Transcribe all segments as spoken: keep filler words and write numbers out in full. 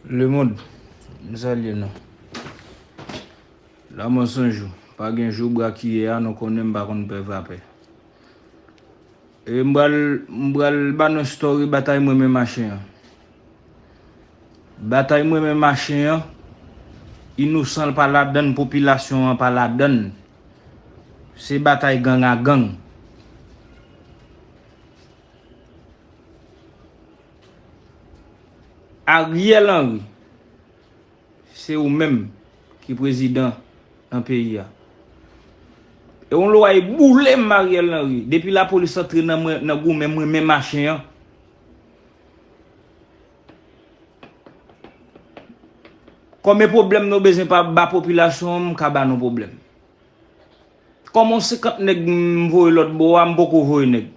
Lemonn, m salye nou. Lanmò se yon jou. Pa gen jou brakiyè a, nou konnen m pa konn pè vapè. E m pral, m pral ba nou story batay mwen menm a chen an. Batay mwen menm a chen an, inosan l pa ladann, popilasyon an pa ladann. Se batay gang a gang. Ariel Henry, se ou menm ki prezidan nan peyi a. E yon lwa e boule m, Ariel Henry. Depi lapolis antre nan mwen, nan goumen mwen menm a chen an. Kòm e pwoblèm nou bezwen pa ba popilasyon an, m ka ba nou pwoblèm. Kòm yon senkant nèg m voye lòt bò a, m poko voye nèg.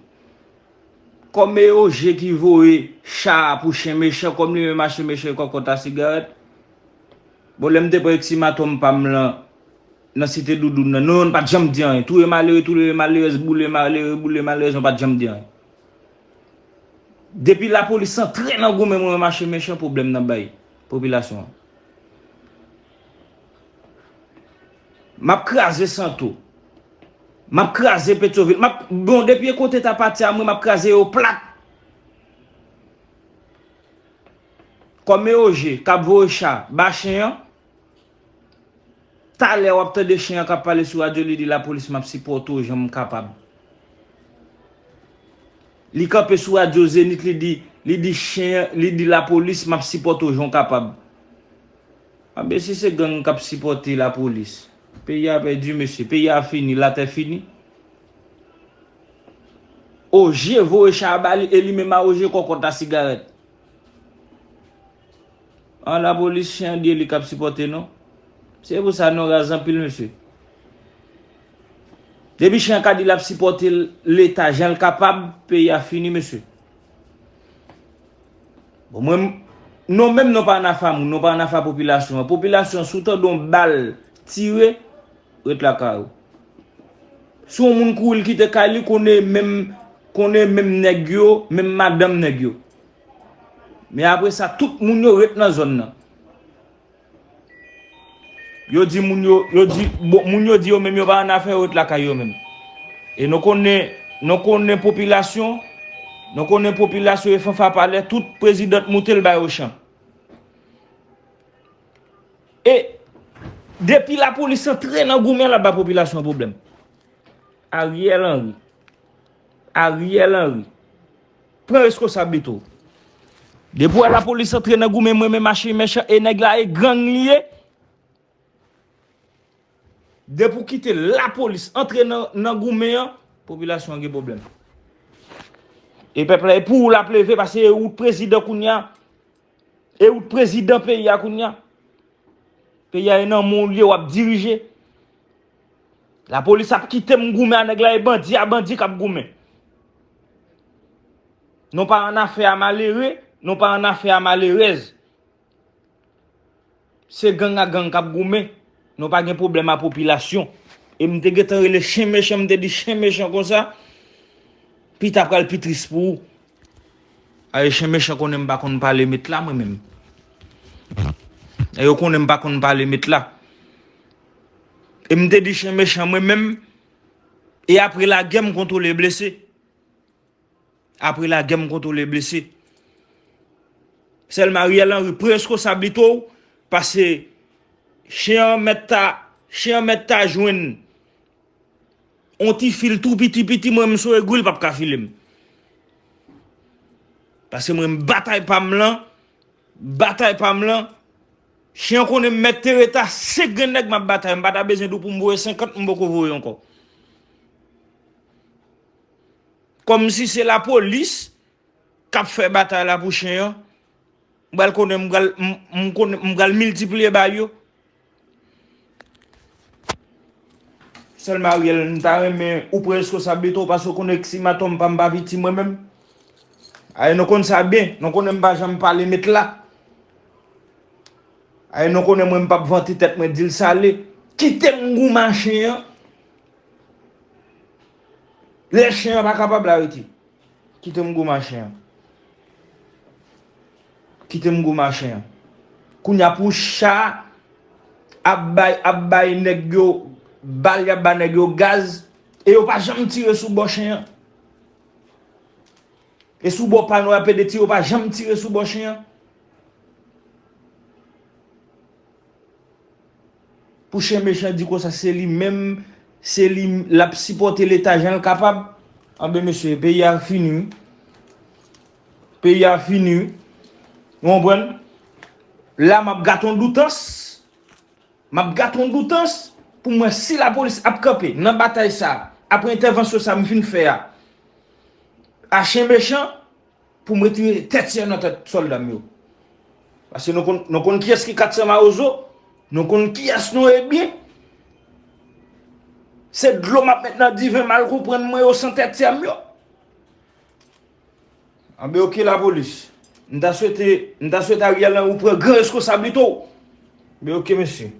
Kòm e Oje ki voye cha a pou chen mechan, kòm li menm a chen mechan e kòkòt a sigarèt. Bon, lè m te pran eksimatòm pa m lan nan Site Doudoun nan, nou youn pa t janm di anyen. Touye malere, touye malerèz, boule malere, boule malerèz, nou pa t janm di anyen. Depi lapolis antre nan goumen mwen menm a chen mechan, pwoblèm nan bay popilasyon an. M ap kraze Santo. M ap kraze Petyovil. M ap, bon, depi e kote ta pati a mwen, m ap kraze yo plat. Kòm e Oje k ap voye cha ba chen an, talè w ap tande chen an k ap pale sou radyo, li di lapolis, m ap sipòte w jan m kapab. Li kanpe sou radyo Zenith, li di, li di chen, li di lapolis, m ap sipòte w jan w kapab. Anben, si se gang k ap sipòte lapolis, peyi a pèdi, mesye. Peyi a fini, latè fini. Oje voye cha a ba li, e li menm a Oje kòkòt a sigarèt. An lapolis, chen an di e li k ap sipòte nou. Se pou sa nou raz anpil, mesye. Depi chen an ka di l ap sipòte Leta jan l kapab, peyi a fini, mesye. Bon, mwen, nou menm, nou pa ann afa moun, nou pa ann afa popilasyon an. Popilasyon an, si w tande yon bal tire, ret lakay ou. Si yon moun kouri l kite kay li, konnen menm, konnen menm nèg yo, menm madanm nèg yo. Men apre sa, tout moun yo ret nan zòn nan. Yo di moun yo, yo di, bon, moun yo di yo menm yo pa ann afè, yo ret lakay yo menm. E nou konnen, nou konnen popilasyon, nou konnen popilasyon e fanfa palè, tout prezidan t moute l ba yo chan. E depi lapolis antre nan goumen an, l ap ba popilasyon an pwoblèm. Ariel Henry. Ariel Henry. Pran reskonsablite w. Depi w wè lapolis antre nan goumen mwen menm a chen mechan e nèg la e gang li ye. Depi w kite lapolis antre nan, nan goumen an, popilasyon an gen pwoblèm. E pèp la, e pou ou l ap leve, paske e ou t prezidan kounye a. E ou t prezidan peyi a kounye a. Peyi a e nan men w li ye, w ap dirije. Lapolis ap kite m goumen a nèg la, e bandi a bandi k ap goumen. Nou pa ann afè a malere, nou pa ann afè a malerèz. Se gang a gang k ap goumen. Nou pa gen pwoblèm a popilasyon. E m te gentan rele chen mechan, m te di chen mechan konsa, pita pral pi tris pou ou. Aye chen mechan konnen m pa konn pale met la mwen menm. E yo konnen m pa konn pale met la. E m te di chen mechan mwen menm, e apre lagè m kontwole blese. Apre lagè m kontwole blese. Sèlman Ariel Henry pran reskonsablite w, paske chen an mèt ta, chen an mèt ta jwenn yon ti fil tou piti piti, mwen m sou egri, l p ap ka file m. Paske mwen m batay pa m lan, batay pa m lan, chen an konnen m mèt te ret a senk grenn nèg m ap batay, m pa ta bezwen di w pou m voye senkant, m poko voye ankò. Kòmsi se lapolis k ap fè batay la pou chen an. M pral konnen, m pral, m, m konnen, m pral miltipliye ba yo. Sèlman Ariel, m ta renmen ou pran reskonsablite w, paske w konnen eksimatòm pa m pa piti mwen menm. Aye nou konn sa byen, nou konnen m pa janm pale met la. Aye nou konnen mwen m p ap vante tèt mwen, di l sa l ye. Kite m goumen a chen an. Lè chen an pa kapab la rete. Kite m goumen a chen an. Kite m goumen a chen an. Kounye a pou cha ap bay, ap bay nèg yo bal, y ap bay nèg yo gaz, e yo pa janm tire sou bò chen an. E sou bò pano a, P D T yo pa janm tire sou bò chen an. Pou chen mechan di konsa se li menm, se li l ap sipòte Leta jan l kapab. Anben mesye, peyi a fini wi. Peyi a fini wi. Ou konprann? La m ap gate yon doutans. M ap gate yon doutans pou m wè si lapolis ap kanpe nan batay sa a, apre entèvansyon sa a m fin fè a, a chen mechan, pou m retire tèt sè nan tèt sòlda m yo. Paske nou konn, nou konn kiyès ki kat san Mawozo, nou konn kiyès nou ye byen. Se dlo m ap met nan diven mal konprann mwen yo san tèt sè m yo. Anben oke lapolis. M ta swete, m ta swete Ariel Henry pran gran reskonsablite w. Men oke mesye.